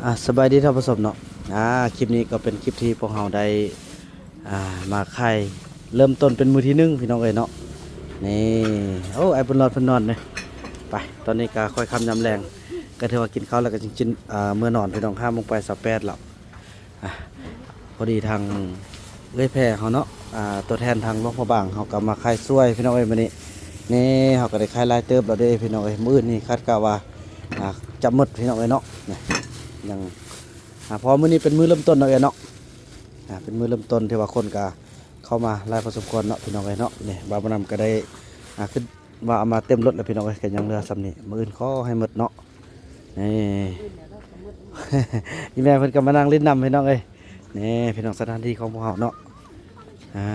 ອ່າ ສະບາຍດີທ່ານຜູ້ຊົມເນາະ. ອ່າ ຄລິບນີ້ກໍເປັນຄລິບທີ່ພວກເຮົາໄດ້ ອ່າ ມາຂາຍ ເລີ່ມຕົ້ນເປັນມື້ທີໜຶ່ງ ພີ່ນ້ອງເອີຍເນາະ. ນີ້ ໂອ້ ອ້າຍບຸນຫຼອດເພິ່ນນອນເດ້. ໄປ ຕອນນີ້ກໍຄ່ອຍຄ່ຳຍາມແລງ ກໍຖືວ່າກິນເຂົ້າແລ້ວກໍຈຶ່ງ ອ່າ ເມືອນອນ ພີ່ນ້ອງ. ຫ້າໂມງປາຍຊາວແປດແລ້ວ. ອ່ະ ພໍດີທາງເອື້ອຍແພເຮົາເນາະ ອ່າ ຕົວແທນທາງຫຼວງພະບາງ ເຮົາກໍມາຂາຍຊ່ວຍ ພີ່ນ້ອງເອີຍ. ມື້ນີ້ນີ້ ເຮົາກໍໄດ້ຂາຍຫຼາຍເຕີບແລ້ວເດ້ ພີ່ນ້ອງເອີຍ. ມື້ອື່ນນີ້ຄາດກະວ່າ ອ່າ ຈະໝົດ ພີ່ນ້ອງເອີຍເນາະ. ນີ້ ຍັງ ອ່າ ເພາະມື້ນີ້ເປັນມື້ເລີ່ມຕົ້ນເນາະເອີຍເນາະ. ອ່າ ເປັນມື້ເລີ່ມຕົ້ນທີ່ວ່າຄົນກໍເຂົ້າມາຫຼາຍພໍສົມຄວນເນາະ ພີ່ນ້ອງເອີຍເນາະ. ນີ້ ບ່າວບຸນນຳກໍໄດ້ ອ່າ ຄື ວ່າເອົາມາເຕັມລົດແລ້ວ ພີ່ນ້ອງເອີຍ. ກໍຍັງເຫຼືອສ່ຳນີ້ ມື້ອື່ນຂໍໃຫ້ໝົດເນາະ. ນີ້ ອີ່ແມ່ເພິ່ນກໍມານັ່ງຫຼິ້ນນຳ ພີ່ນ້ອງເອີຍ. ນີ້ ພີ່ນ້ອງ ສະຖານທີ່ຂອງພວກເຮົາເນາະ. ອ່າ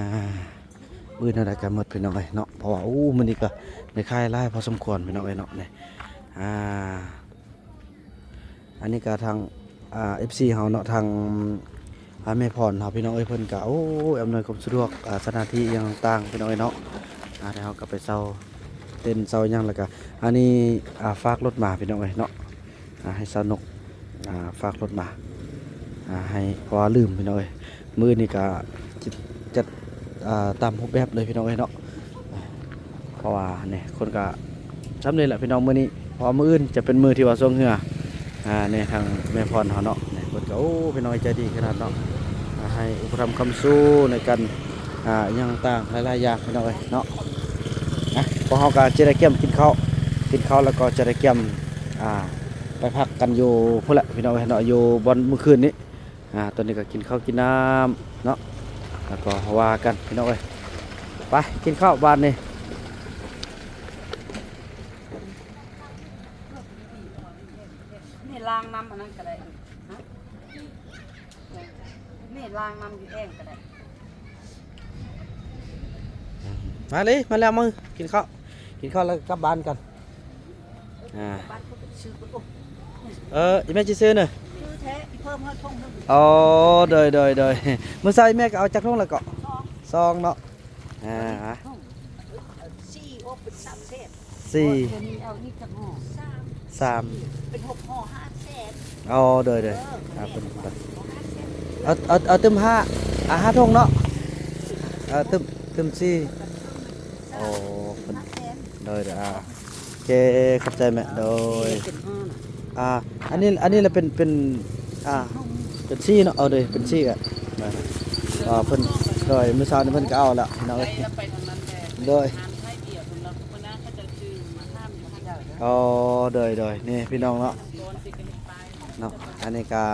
ມື້ອື່ນເທົ່າໃດກໍໝົດ ພີ່ນ້ອງເອີຍເນາະ. ເພາະວ່າ ໂອ້ ມື້ນີ້ກໍໄດ້ຂາຍຫຼາຍພໍສົມຄວນ ພີ່ນ້ອງເອີຍເນາະ. ນີ້ ອ່າ ອັນນີ້ກໍທາງ ອ່າ ເອັຟຊີເຮົາເນາະ ທາງ ອ່າ ແມ່ພອນເຮົາ ພີ່ນ້ອງເອີຍ. ເພິ່ນກໍ ໂອ້ຍ ອຳນວຍຄວາມສະດວກ ອ່າ ສະຖານທີ່ອີ່ຫຍັງຕ່າງໆ ພີ່ນ້ອງເອີຍເນາະ. ອ່າ ແລ້ວເຮົາກໍໄປເຊົ່າເຕັນເຊົ່າຫຍັງ ແລ້ວກໍອັນນີ້ ອ່າ ຝາກລົດມາ ພີ່ນ້ອງເອີຍເນາະ. ອ່າ ໃຫ້ສາວນົກ ອ່າ ຝາກລົດມາ ອ່າ ໃຫ້ ເພາະວ່າລືມ ພີ່ນ້ອງເອີຍ. ມື້ນີ້ກໍຈັດ ຈັດ ອ່າ ຕາມຮູບແບບເລີຍ ພີ່ນ້ອງເອີຍເນາະ. ເພາະວ່ານີ້ ຄົນກໍຊ່ຳນີ້ແຫຼະ ພີ່ນ້ອງ ມື້ນີ້. ເພາະວ່າມື້ອື່ນຈະເປັນມື້ທີ່ວ່າຊ່ວງເຮືອ ອ່າ ນີ້ ທາງແມ່ພອນເຮົາເນາະ. ນີ້ ເພິ່ນກໍ ໂອ້ ພີ່ນ້ອງ ໃຈດີຂະໜາດເນາະ. ອ່າ ໃຫ້ອຸປະຖຳຄ້ຳຊູໃນການ ອ່າ ຫຍັງຕ່າງຫຼາຍໆຢ່າງ ພີ່ນ້ອງເອີຍເນາະ. ອ່ະ ພວກເຮົາກໍຈະໄດ້ກຽມກິນເຂົ້າ ກິນເຂົ້າແລ້ວກໍຈະໄດ້ກຽມ ອ່າ ໄປພັກກັນຢູ່ພຸ້ນແຫຼະ ພີ່ນ້ອງເອີຍເນາະ ຢູ່ບ່ອນມື້ຄືນນີ້. ອ່າ ຕອນນີ້ກໍກິນເຂົ້າກິນນ້ຳເນາະ ແລ້ວກໍວ່າກັນ ພີ່ນ້ອງເອີຍ. ໄປກິນເຂົ້າບາດນີ້. ນີ້ລ້າງນ້ຳອັນນັ້ນກໍໄດ້ ນີ້ລ້າງນ້ຳຢູ່ແອ່ງກໍໄດ້. ມາເລີຍ ມາແລ້ວ ມາກິນເຂົ້າ ກິນເຂົ້າແລ້ວກັບບ້ານກັນ. ອ່າ ເອີ ອີ່ແມ່ຊິຊື້ນະ ຊື້ແທ້ ເພີ່ມໃຫ້ຖົງໜຶ່ງ. ອໍ ໂດຍໆໆ ມື້ເຊົ້າອີ່ແມ່ກໍເອົາຈັກຖົງແລ້ວເກາະ? ສອງ ສອງເນາະ. ອ່າ ສີ່ ໂອ້ ເປັນສາມແສນ. ສີ່ ໂອ້ ເທື່ອນີ້ເອົາອີກຈັກຫໍ່? ສາມ ສາມ ເປັນຫົກຫໍ່ ຫ້າແສນ. ອໍ ໂດຍໆ ເອີ ອ່າ ເປັນ ເອົາ ເອົາ ເອົາຕື່ມຫ້າ ອ່າ ຫ້າຖົງເນາະ. ເອີ ຕື່ມ ຕື່ມສີ່. ອໍ ເພິ່ນ ໂດຍໆ ອ່າ ໂອເຄ ຂອບໃຈແມ່. ໂດຍ ອ່າ ອັນນີ້ ອັນນີ້ລະເປັນ ເປັນ ອ່າ ເປັນສີ່ເນາະ. ເອີ ໂດຍ ເປັນສີ່ກະ ອ່າ ເພິ່ນ ໂດຍ ມື້ເຊົ້ານີ້ເພິ່ນກໍເອົາລະ ພີ່ນ້ອງເອີຍ. ໂດຍ ອໍ ໂດຍໆ ນີ້ພີ່ນ້ອງເນາະ ເນາະ. ອັນນີ້ກະ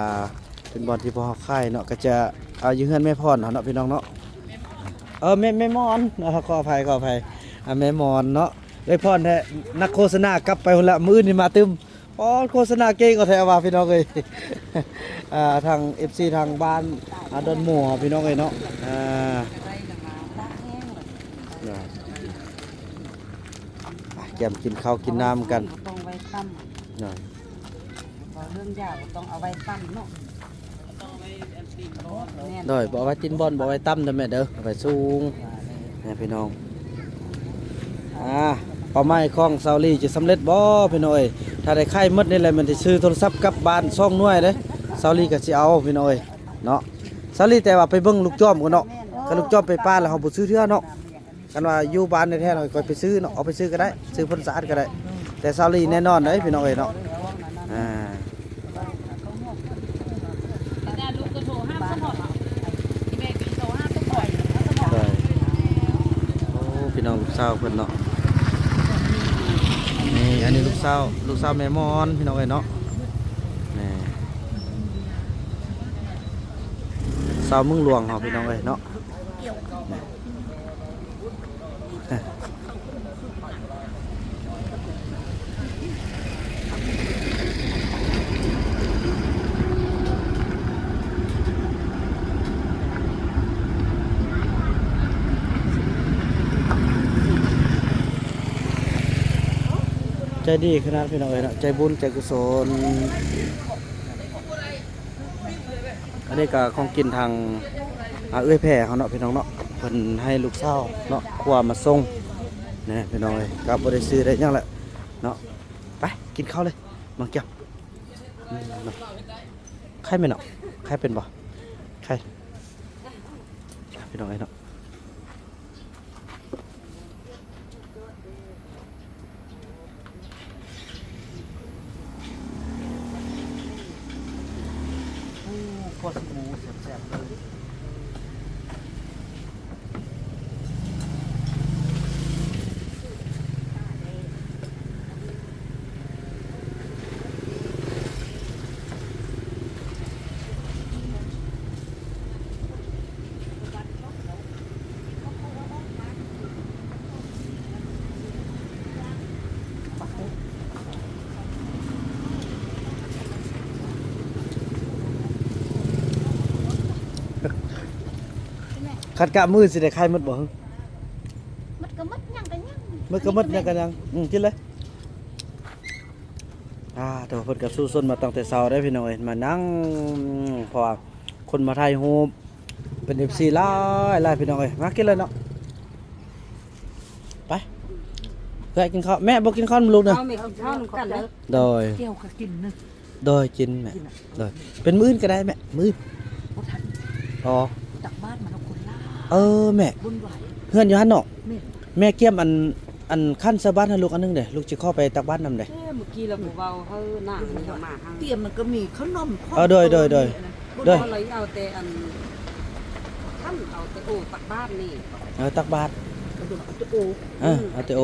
ເປັນບ່ອນທີ່ພວກເຮົາຂາຍເນາະ ກະຈະ ອ່າ ຢູ່ເຮືອນແມ່ພອນເຮົາເນາະ ພີ່ນ້ອງເນາະ. ເອີ ແມ່ ແມ່ມອນ ຂໍອະໄພ ຂໍອະໄພ ອ່າ ແມ່ມອນເນາະ. ເອີຍ ພອນແທ້ ນັກໂຄສະນາກັບໄປພຸ້ນລະ ມື້ອື່ນນີ້ມາຕື່ມ. ອໍ ໂຄສະນາເກັ່ງເອົາແທ້ວ່າ ພີ່ນ້ອງເອີຍ. ອ່າ ທາງເອັຟຊີທາງບ້ານ ອ່າ ດອນໝູ ພີ່ນ້ອງເອີຍເນາະ. ອ່າ ກຽມກິນເຂົ້າກິນນ້ຳກັນ ຕ້ອງໄວ້ຕຳ ເນາະ. ເວົ້າເລື່ອງຢາກກໍຕ້ອງເອົາໄວ້ຕຳເນາະ. ໂດຍ ບໍ່ເອົາໄວ້ຕີນບ່ອນ ບໍ່ເອົາໄວ້ຕຳເດີແມ່ເດີ ເອົາໄວ້ສູງ ແມ່ພີ່ນ້ອງ. ອ່າ ເປົ້າໝາຍຂອງສາວລີຈະສຳເລັດບໍ່ ພີ່ນ້ອງເອີຍ? ຖ້າໄດ້ຂາຍໝົດນີ້ແຫຼະ ແມ່ນຊິຊື້ໂທລະສັບກັບບ້ານສອງໜ່ວຍເດ້ ສາວລີກໍຊິເອົາ ພີ່ນ້ອງເອີຍເນາະ. ສາວລີ ແຕ່ວ່າໄປເບິ່ງລູກຈອມກ່ອນເນາະ. ຄັນລູກຈອມໄປປ່າແລ້ວ ເຮົາບໍ່ຊື້ເທື່ອເນາະ. ຄັນວ່າຢູ່ບ້ານແທ້ໆ ເຮົາຄ່ອຍໄປຊື້ເນາະ ເອົາໄປຊື້ກໍໄດ້ ຊື້ພົນສະອາດກໍໄດ້ ແຕ່ສາວລີແນ່ນອນເດ້ ພີ່ນ້ອງເອີຍເນາະ. ອ່າ ໂດຍ ໂອ້ ພີ່ນ້ອງລູກສາວເພິ່ນເນາະ. ນີ້ ອັນນີ້ລູກສາວ ລູກສາວແມ່ມອນ ພີ່ນ້ອງເອີຍເນາະ. ນີ້ ສາວເມືອງຫຼວງເຮົາ ພີ່ນ້ອງເອີຍເນາະ. ໃຈດີຂະໜາດ ພີ່ນ້ອງເອີຍເນາະ ໃຈບຸນໃຈກຸສົນ. ອັນນີ້ກໍຂອງກິນທາງ ອ່າ ເອື້ອຍແພເຮົາເນາະ ພີ່ນ້ອງເນາະ ເພິ່ນໃຫ້ລູກສາວເນາະ ຄົວມາສົ່ງ ນີ້ພີ່ນ້ອງເອີຍ ກໍບໍ່ໄດ້ຊື້ໄດ້ຫຍັງແຫຼະເນາະ. ໄປກິນເຂົ້າເລີຍ ມາກຽມ ໄຂ່ແມ່ນເນາະ ໄຂ່ເປັນບໍ່ ໄຂ່ ພີ່ນ້ອງເອີຍເນາະ. ໂອ້ ຄອດໝູແຊບໆເລີຍ. ຄັນກະມື້ຊິໄດ້ຂາຍໝົດບໍ່? ໝົດກໍໝົດ ຍັງກໍຍັງ ໝົດກໍໝົດ ຍັງກໍຍັງ. ອືມ ກິນເລີຍ. ອ່າ ແຕ່ວ່າເພິ່ນກໍສູ້ຊົນມາຕັ້ງແຕ່ເຊົ້າເດ້ພີ່ນ້ອງເອີຍ ມານັ່ງ ເພາະວ່າຄົນມາຖ່າຍຮູບ ເປັນເອັຟຊີຫຼາຍໆ ພີ່ນ້ອງເອີຍ. ມາກິນເລີຍເນາະ ໄປ ເພື່ອກິນເຂົ້າ. ແມ່ບໍ່ກິນເຂົ້ານຳລູກນະ? ເອົາແມ່ກິນເຂົ້ານຳກັນເດີ. ໂດຍ ກ່ຽວກໍກິນນະ. ໂດຍ ກິນແມ່ ກິນນະ. ໂດຍ ເປັນມື້ອື່ນກໍໄດ້ແມ່ ມື້ອື່ນ. ບໍ່ທັນ ອໍ ຕັກບາດມາແລ້ວຄົນຫຼາຍ. ເອີ ແມ່ ບຸນຫວາຍ ເຮືອນຢູ່ຫັ້ນເນາະ. ແມ່ນ ແມ່ກຽມອັນ ອັນຂັນໃສ່ບາດໃຫ້ລູກອັນໜຶ່ງເດ້ ລູກຊິຂໍໄປຕັກບາດນຳເດ້. ເອີ ມື້ກີ້ລາວບໍ່ເວົ້າ ເຮີ ນາງນີ້ເອົາມາຫັ້ນ ຕຽມມັນກໍມີຂະໜົມຂອງ. ເອີ ໂດຍ ໂດຍ ໂດຍ ໂດຍ ເອົາແຕ່ອັນ ຄັນເອົາແຕ່ໂອຕັກບາດນີ້. ເອີ ຕັກບາດ ເອົາແຕ່ໂອ ເອີ ເອົາແຕ່ໂອ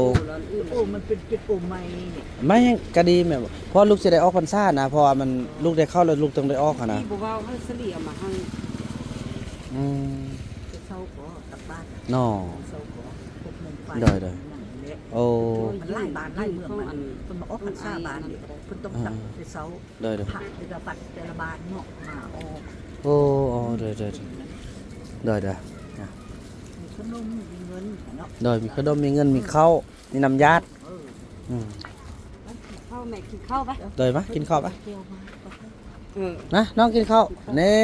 ໂອມັນເປັນ ເປັນໂອໃໝ່ ໃໝ່ແຮງກໍດີແມ່ ເພາະລູກຊິໄດ້ອອກພັນສານະ ເພາະວ່າມັນ ລູກໄດ້ເຂົ້າແລ້ວລູກຕ້ອງໄດ້ອອກຫັ້ນນະ. ບໍ່ເວົ້າ ເຮີ ສະຫຼີເອົາມາໃຫ້. ອືມ ແຕ່ເຊົ້າກໍ ຕັກບາດເນາະ ເຊົ້າກໍຫົກໂມງປາຍ. ໂດຍ ໂດຍ ໂອ້ ມັນຫຼາຍບ້ານຫຼາຍເມືອງ ມັນເພິ່ນມາອອກພັນສາບ້ານນີ້ ເພິ່ນຕ້ອງຕັກແຕ່ເຊົ້າ. ໂດຍ ໂດຍ ພະແຕ່ລະວັດແຕ່ລະບ້ານເນາະ ມາອອກ. ໂອ້ ໂອ້ ໂດຍ ໂດຍ ໂດຍ ໂດຍ ມີຂະໜົມມີເງິນເນາະ. ໂດຍ ມີຂະໜົມມີເງິນ ມີເຂົ້າ ມີນ້ຳຢາດ. ເອີ ອືມ ກິນເຂົ້າແມ່ ກິນເຂົ້າໄປ. ໂດຍ ມາກິນເຂົ້າໄປ. ເອີ ມານ້ອງກິນເຂົ້າ. ນີ້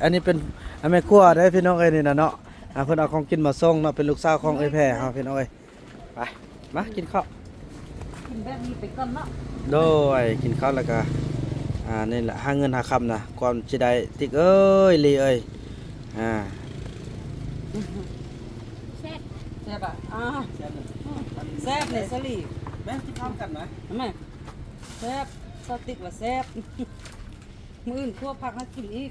ອັນນີ້ເປັນ ອັນແມ່ຄົວເດ້ພີ່ນ້ອງເອີຍ ນີ້ນະເນາະ. ອ່າ ເພິ່ນເອົາຂອງກິນມາສົ່ງເນາະ ເປັນລູກສາວຂອງເອື້ອຍແພເຮົາພີ່ນ້ອງເອີຍ. ໄປ ມາກິນເຂົ້າ ກິນແບບນີ້ໄປກ່ອນເນາະ. ໂດຍ ກິນເຂົ້າແລ້ວກໍ ອ່າ ນີ້ແຫຼະ ຫາເງິນຫາຄຳນະ ກ່ອນຊິໄດ້ ຕິກເອີຍ ລີເອີຍ. ອ່າ ແຊບ ແຊບອະ ອ່າ ແຊບເລີຍ ແຊບເລີຍ ສາລີ. ແມ່ກິນພ້ອມກັນນະ ແມ່ ແຊບ ສາວຕິກວ່າແຊບ. ມື້ອື່ນຄົວຜັກໃຫ້ກິນອີກ.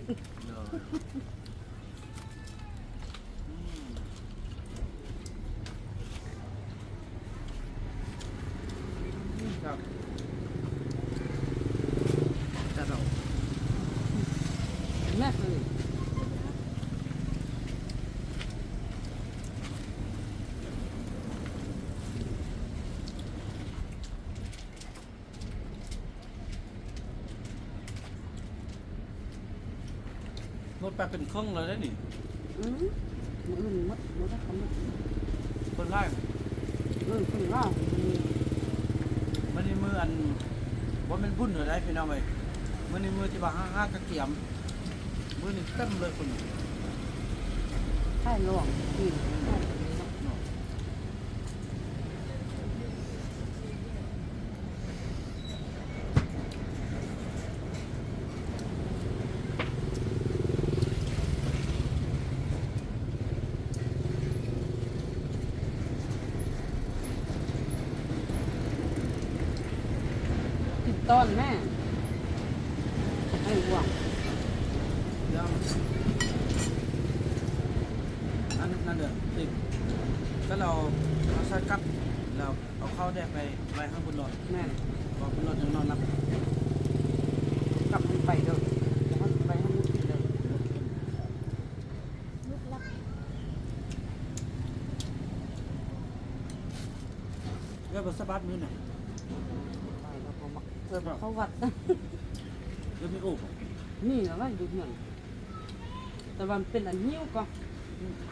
ໝົດໄປເປັນເຄິ່ງແລ້ວເດ້ນີ້. ອືມ ມື້ອື່ນໝົດ ບໍ່ໄດ້ກຳນົດ ຄົນຫຼາຍ. ເອີ ຄົນຫຼາຍ. ມື້ນີ້ມື້ອັນ ບໍ່ແມ່ນບຸນເທື່ອໃດພີ່ນ້ອງເອີຍ ມື້ນີ້ມື້ທີ່ວ່າຫ້າງຮ້ານກະກຽມ ມື້ນີ້ເຕັມເລີຍຄົນ. ໃຊ່ ລອງກິນ. ກິນຕອນແມ່ ໃຫ້ຫວງ ອັນນັ້ນເດີ ຕິກ ກໍລາວເອົາໃສ່ກັບ ແລ້ວ ເອົາເຂົ້າແດກໄປໄວ້ໃຫ້ບຸນຫຼອດ. ແມ່ນ ເພາະບຸນຫຼອດຍັງນອນຫຼັບ. ກັບມັນໄປເດີ ເອົາໄປໃຫ້ມັນກິນເດີ. ເອື້ອຍບໍ່ສະບາດມື້ນະ ໄປແລ້ວບໍ່ມັກ ເອື້ອຍບໍ່ເຂົ້າວັດນະ. ເອື້ອຍມີໂອບໍ່? ມີແລ້ວ ຢູ່ເຮືອນ. ແຕ່ວ່າມັນເປັນອັນຫິ້ວກໍ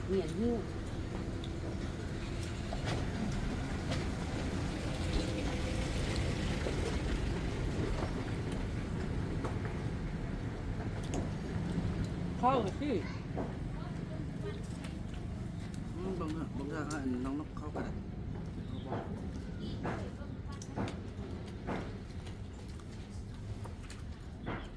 ມີອັນຫິ້ວ. ເຂົ້າຊິ ອືມ ເບິ່ງເນາະ ເບິ່ງທາງອັນນ້ອງນົກເຂົ້າກໍໄດ້. ເອົາບໍ່? ເ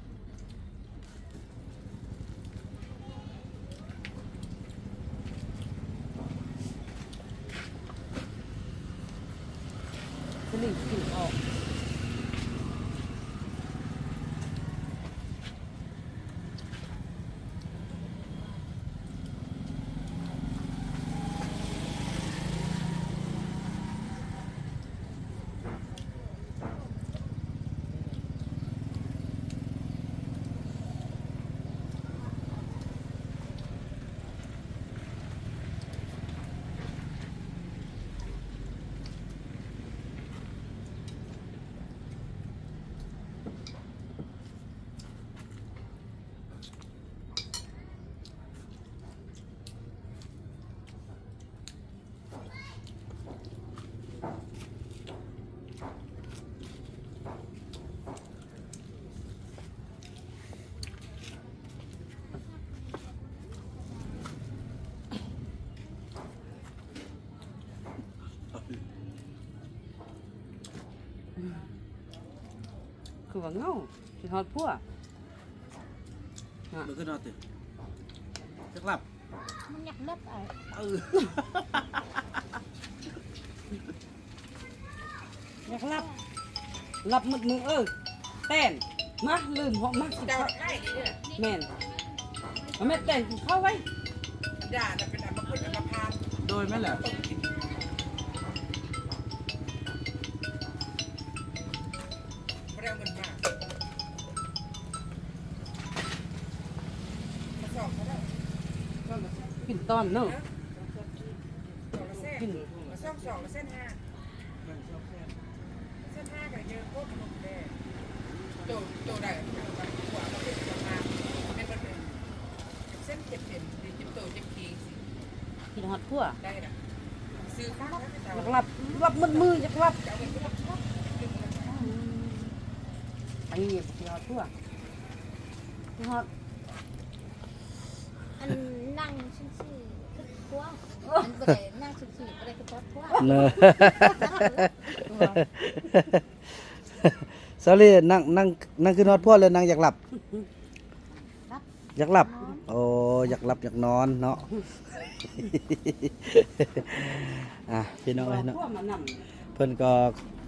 ຄືວ່າເຫງົາ ຄິດຮອດຜົວ. ບໍ່ຄືນອນຕິ? ຈັກຫຼັບ? ມັນຢາກຫຼັບອ້າຍ. ເອີ ຢາກຫຼັບ ຫຼັບໝົດມື້. ເອີ ແຕນ ມາ ລືມເຫາະ ມາກິນເຂົ້າ. ແມ່ນ ແມ່ນແຕນ ກິນເຂົ້າໄວ້. ຢານະເປັນອັມມະພຶດອັມມະພາດ. ໂດຍ ແມ່ນແຫຼະ. ບໍ່ໄດ້ເອົາເງິນມາ. ກິນຕອນເນາະ. ກິນ ສອງ ສອງ ແສນຫ້າ ແສນຫ້າກໍເຢີໂຄດໜຸ່ມແດ່. ໂຕ ໂຕໃດ ເສັ້ນເຈັບເສັ້ນ ເຈັບໂຕເຈັບຄີ. ຄິດຮອດຜົວ ຢາກຫຼັບ ຫຼັບໝົດມື້ ຢາກຫຼັບ. ອັນນີ້ຄິດຮອດຜົວ ຄິດຮອດ ອັນນັ່ງຊື່ໆ ຄືຜົວ ອັນບໍ່ໄດ້ນັ່ງຊື່ໆ ບໍ່ໄດ້ຄືຮອດຜົວ. ສາວລີ ນັ່ງ ນັ່ງ ນັ່ງຄືຮອດຜົວ ຫຼືນັ່ງຢາກຫຼັບ? ຢາກຫຼັບ. ໂອ້ ຢາກຫຼັບຢາກນອນເນາະ. ອ່າ ພີ່ນ້ອງເອີຍເນາະ ເພິ່ນກໍ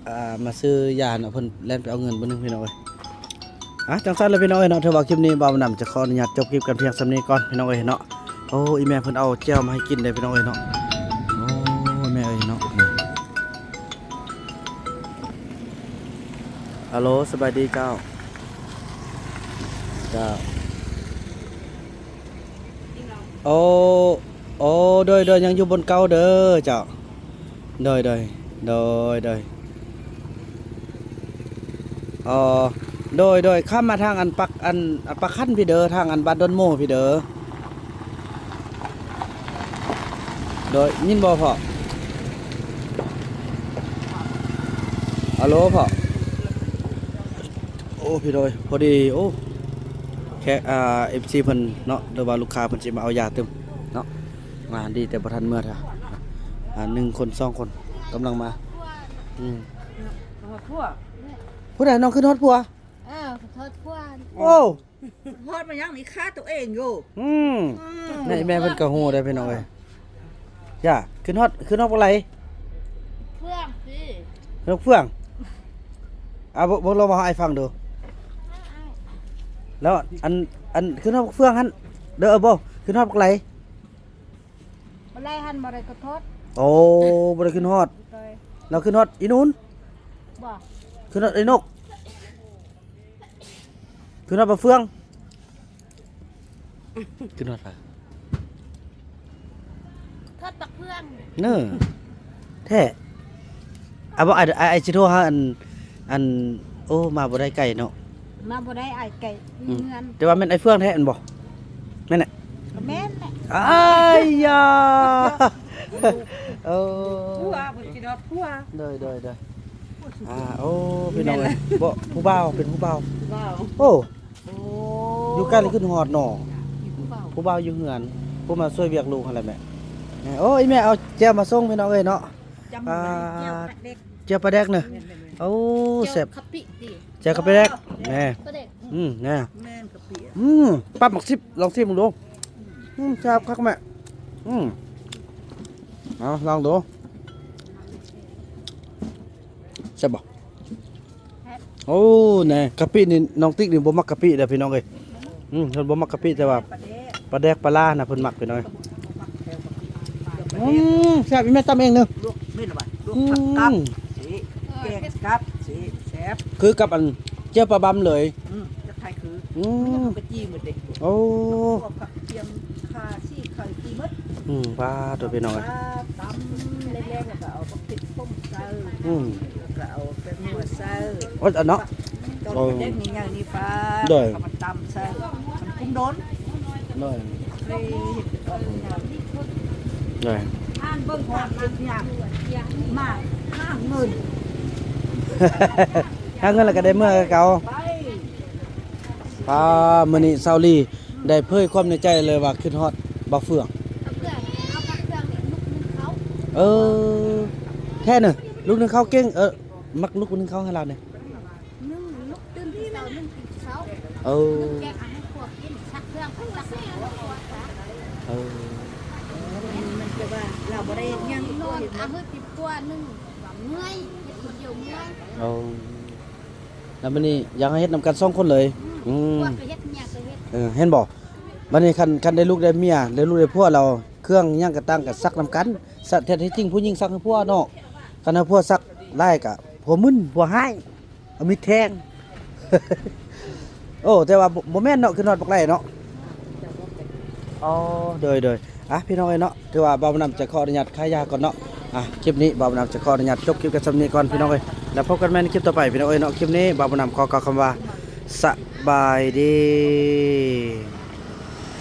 ອ່າ ມາຊື້ຢາເນາະ ເພິ່ນແລ່ນໄປເອົາເງິນເບິ່ງໜຶ່ງ ພີ່ນ້ອງເອີຍ. ອ່າ ຈັ່ງຊັ້ນລະພີ່ນ້ອງເອີຍເນາະ ຖືວ່າຄລິບນີ້ບ່າວນຳຈະຂໍອະນຸຍາດຈົບຄລິບກັນພຽງສ່ຳນີ້ກ່ອນ ພີ່ນ້ອງເອີຍເນາະ. ໂອ້ ອີ່ແມ່ເພິ່ນເອົາແຈ່ວມາໃຫ້ກິນເດ້ ພີ່ນ້ອງເອີຍເນາະ. ໂອ້ ແມ່ເອີຍເນາະ. ອາໂລ ສະບາຍດີເຈົ້າ. ເຈົ້າ. ໂອ້ ໂອ້ ໂດຍ ໂດຍ ຍັງຢູ່ບ່ອນເກົ່າເດີເຈົ້າ. ໂດຍ ໂດຍ ໂດຍ ໂດຍ. ອໍ ໂດຍ ໂດຍ ຂ້າມມາທາງອັນປາກ ອັນ ອັນປາກຄັນພີ້ເດີ ທາງອັນບ້ານດອນໂມພີ້ເດີ. ໂດຍ ຍິນບໍ່ພໍ່? ອາໂລພໍ່. ໂອ້ ພີ່ນ້ອງເອີຍ ພໍດີ ໂອ້ ແຂກ ອ່າ ເອັຟຊີ ເພິ່ນເນາະ ຫຼືວ່າລູກຄ້າເພິ່ນຊິມາເອົາຢາຕື່ມເນາະ. ອ່າ ດີແຕ່ບໍ່ທັນເມືອເທື່ອ. ອ່າ ໜຶ່ງຄົນ ສອງຄົນ ກຳລັງມາ. ອືມ ຮອດຜົວ. ຜູ້ໃດ ນ້ອງຄືຮອດຜົວ? ເອີ ຮອດຜົວ. ໂອ້ ຮອດມາຫຍັງນີ້ ຂ້າຕົວເອງຢູ່. ອືມ ອືມ ນີ້ແມ່ເພິ່ນກໍຮູ້ເດ້ ພີ່ນ້ອງເອີຍ. ຈ້າ ຂຶ້ນຮອດ ຂຶ້ນຮອດບັກໄຫຼ? ເຟືອງຕິ ຂຶ້ນຮອດເຟືອງ. ອ່າ ບໍ່ ບໍ່ລອງເວົ້າໃຫ້ອ້າຍຟັງດູ. ແລ້ວອັນ ອັນ ຂຶ້ນຮອດເຟືອງຫັ້ນເດີ ບໍ່ ຂຶ້ນຮອດບັກໄຫຼ? ບໍ່ໄດ້ຫັ້ນ ບໍ່ໄດ້ກະທົດ. ໂອ້ ບໍ່ໄດ້ຂຶ້ນຮອດ. ໂດຍ ແລ້ວຂຶ້ນຮອດອີນູນ? ບໍ່ ຂຶ້ນຮອດອີນົກ. ຂຶ້ນຮອດປາກເຟືອງ. ຂຶ້ນຮອດໃຜ? ທອດປັກເຟືອງ. ເນີ ແທ້. ອາ ບໍ່ ອ້າຍ ອ້າຍ ອ້າຍຊິໂທຫາອັນ ອັນ ໂອ້ ມາບໍ່ໄດ້ໄກເນາະ. ມາບໍ່ໄດ້ ອ້າຍໄກ ອືມ ເຮືອນ. ແຕ່ວ່າແມ່ນອ້າຍເຟືອງແທ້ແມ່ນບໍ່? ແມ່ນແຫຼະ. ກໍແມ່ນແຫຼະ. ອ້າຍຢາ ໂອ້ ຜົວ ເພິ່ນຊິຮອດຜົວ. ໂດຍ ໂດຍ ໂດຍ. ອ່າ ໂອ້ ພີ່ນ້ອງເອີຍ ບໍ່ ຜູ້ບ່າວ ເປັນຜູ້ບ່າວ. ຜູ້ບ່າວ. ໂອ້ ໂອ້ ຢູ່ໃກ້ລະຂຶ້ນຮອດເນາະ. ຜູ້ບ່າວ ຜູ້ບ່າວຢູ່ເຮືອນ ຜູ້ມາຊ່ວຍວຽກລູກຫັ້ນແຫຼະແມ່. ໂອ້ ອີ່ແມ່ເອົາແຈ່ວມາສົ່ງ ພີ່ນ້ອງເອີຍເນາະ. ຈ້ຳ ອ່າ ແຈ່ວປາແດກ ແຈ່ວປາແດກເນາະ. ແມ່ນໆໆ. ໂອ້ ແຈ່ວ ແຊບ ກະປິຕິ ແຈ່ວກະປິແດກ. ເອີ ແມ່ ປາແດກ. ອືມ ແນ່ ແມ່ນກະປິ. ອືມ ປັບໝາກຊິບ ລອງຊິມເບິ່ງດູ. ອືມ ແຊບຄັກແມ່. ອືມ ເອົາລອງດູ ແຊບບໍ່? ໂອ້ ແນ່ ກະປິນີ້ ນ້ອງຕິກນີ້ບໍ່ມັກກະປິເດີ ພີ່ນ້ອງເອີຍ. ອືມ ເພິ່ນບໍ່ມັກກະປິ ແຕ່ວ່າປາແດກປາລານະ ເພິ່ນມັກ ພີ່ນ້ອງເອີຍ. ອືມ ແຊບ ອີ່ແມ່ຕຳເອງເດີ. ລວກ ແມ່ນລະຫວາ ລວກ ອືມ ຜັກກັບ ຊິ ແກງກັບ ຊິ ແຊບ ຄືກັບອັນແຈ່ວປາບຳເລີຍ. ອືມ ຈັກໄທຄື ອືມ ກະຈີ່ໝົດເດ້. ໂອ້ ລວກຜັກທຽມ ຂ່າ ຊີ້ ໄຂ່ ຈີ່ໝົດ. ອືມ ປາໂຕ ພີ່ນ້ອງເອີຍ ຕຳແລງໆ ແລ້ວກໍເອົາບັກເຜັດ ຕົ້ມໃສ່ ອືມ ແລ້ວກໍເອົາແປ້ງນົວໃສ່ ໂອ້ ອັນເນາະ ຕອນເດັກນີ້ໃຫຍ່ນີ້ປາ ໂດຍ ເອົາມາຕຳໃສ່ ມັນກຸ້ມໂດນ ໂດຍ ເຄີຍເຮັດຕອນຍາມນີ້ ໂດຍ ອ່ານເບິ່ງພາບຍາມມາຫາເງິນ ຫາເງິນແລ້ວກໍໄດ້ເມືອຄືເກົ່າ ໄປ ປາ ມື້ນີ້ສາວລີ ໄດ້ເຜີຍຄວາມໃນໃຈເລີຍວ່າຄິດຮອດບ່າວເຟືອງ. ເອີ ແທ້ເນີ ລູກໜຶ້ງເຂົ້າເກັ່ງ ເອີ ມັກລູກໜຶ້ງເຂົ້າໃຫ້ລາວແດ່. ໜຶ້ງ ລຸກຕື່ນເ ເອີ ແກະໃຫ້ພວກກິນ ຊັກເຄື່ອງ ຊັກໃຫ້ພວກ ເອີ ມັນແບບວ່າລາວບໍ່ໄດ້ເຮັດຫຍັງ ນອນອາຫຶດຕິດຕົວໜຶ່ງ ເມື່ອຍ ເຮັດຄົນດຽວເມື່ອຍ ເອີ ແລ້ວບັດນີ້ຢາກໃຫ້ເຮັດນຳກັນສອງຄົນເລີຍ ອືມ ອືມ ພວກກໍເຮັດ ເມຍກໍເຮັດ ເອີ ເຫັນບໍ່? ບັດນີ້ຄັນ ຄັນໄດ້ລູກໄດ້ເມຍ ໄດ້ລູກໄດ້ຜົວແລ້ວ ເຄື່ອງຫຍັງກໍຕ່າງກໍຊັກນຳກັນ ສະ ແທ້ທີ່ຈິງຜູ້ຍິງຊັກໃຫ້ຜົວເນາະ ຄັນໃຫ້ຜົວຊັກຫຼາຍກໍຜົວມຶນ ຜົວຮ້າຍ ເອົາມີດແທງ ໂອ້ ແຕ່ວ່າບໍ່ ບໍ່ແມ່ນເນາະ ຄືນອດບັກໄຫຼເນາະ ອໍ ໂດຍ ໂດຍ ອ່ະ ພີ່ນ້ອງເອີຍເນາະ ຖືວ່າບ່າວບຸນນຳຈະຂໍອະນຸຍາດຂາຍຢາກ່ອນເນາະ ອ່ະ ຄລິບນີ້ບ່າວບຸນນຳຈະຂໍອະນຸຍາດຈົບຄລິບກັນສ່ຳນີ້ກ່ອນ ພີ່ນ້ອງເອີຍ ແລ້ວພົບກັນໃໝ່ໃນຄລິບຕໍ່ໄປ ພີ່ນ້ອງເອີຍເນາະ ຄລິບນີ້ບ່າວບຸນນຳຂໍກ່າວຄຳວ່າ ສະບາຍດີ.